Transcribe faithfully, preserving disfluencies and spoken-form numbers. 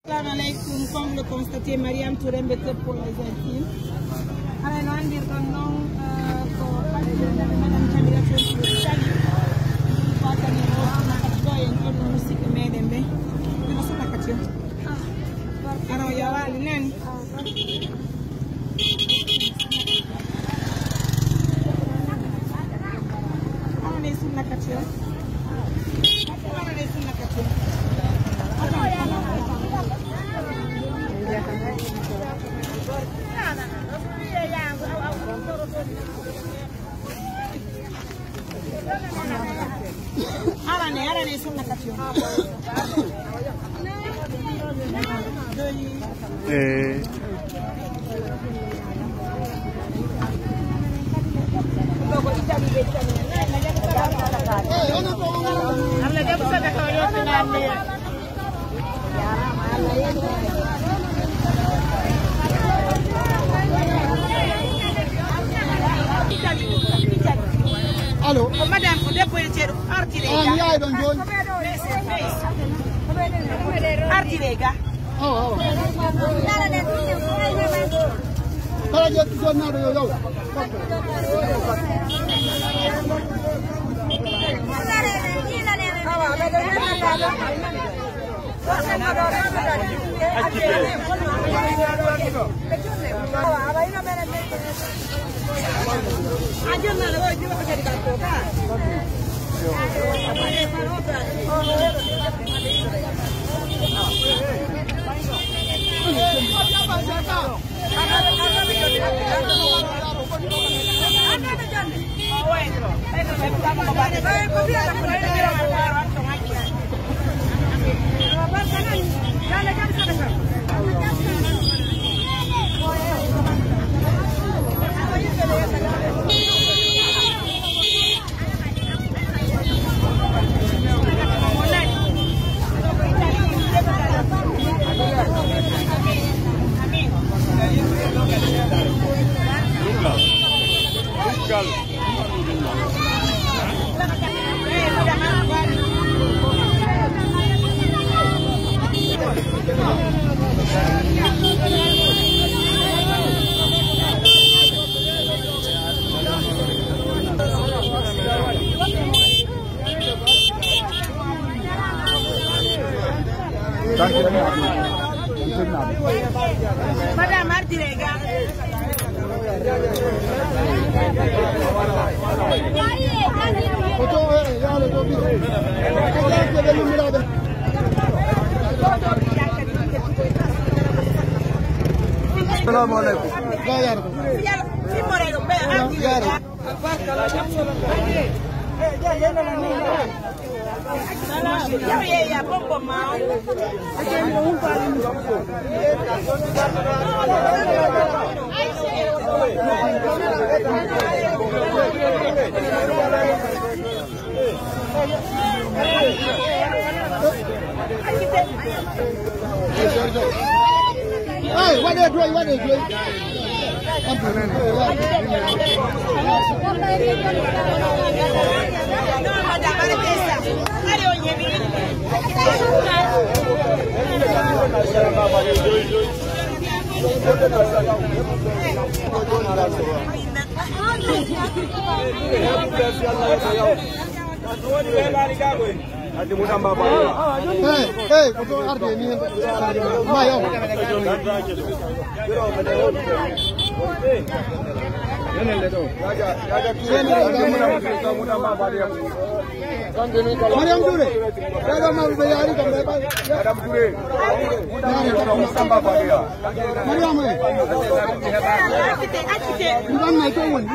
Assalamu alaikum. Comme le constaté, Mariam Touré, metteur pour les intimes. Hara no anndirɗon non, eh, ko ɓaddude Madame Jamila Touré Sali. Ɗum ko adani o ɗo en ɗon no musidɓe meɗen ɓe. Ɗum no sunna kadi. Ara o yawaali nani. Arane, arane, sunna kati on. Eh. Allah jaɓu sadaka o yottinaa. Allo. Ko madame ko debbo e ceeɗu artire ga. An yaay ɗon jooni. Artire ga. Awa, awa. Kala je zone naɗo yo yaw. Madame, artire ga. Foto, eh, yaalo to biro. Ko jaake ɓe lummiraaɓe. Assalamu alaikum. Ga yaaro. Yaaro. Hey, what they doing? What they doing? Hey, hey, ko to arde ni hen. Ma yo. Mariam Touré. Daga ma be yari kam be ba. Mariam Touré. Mariam. Ndan na to won.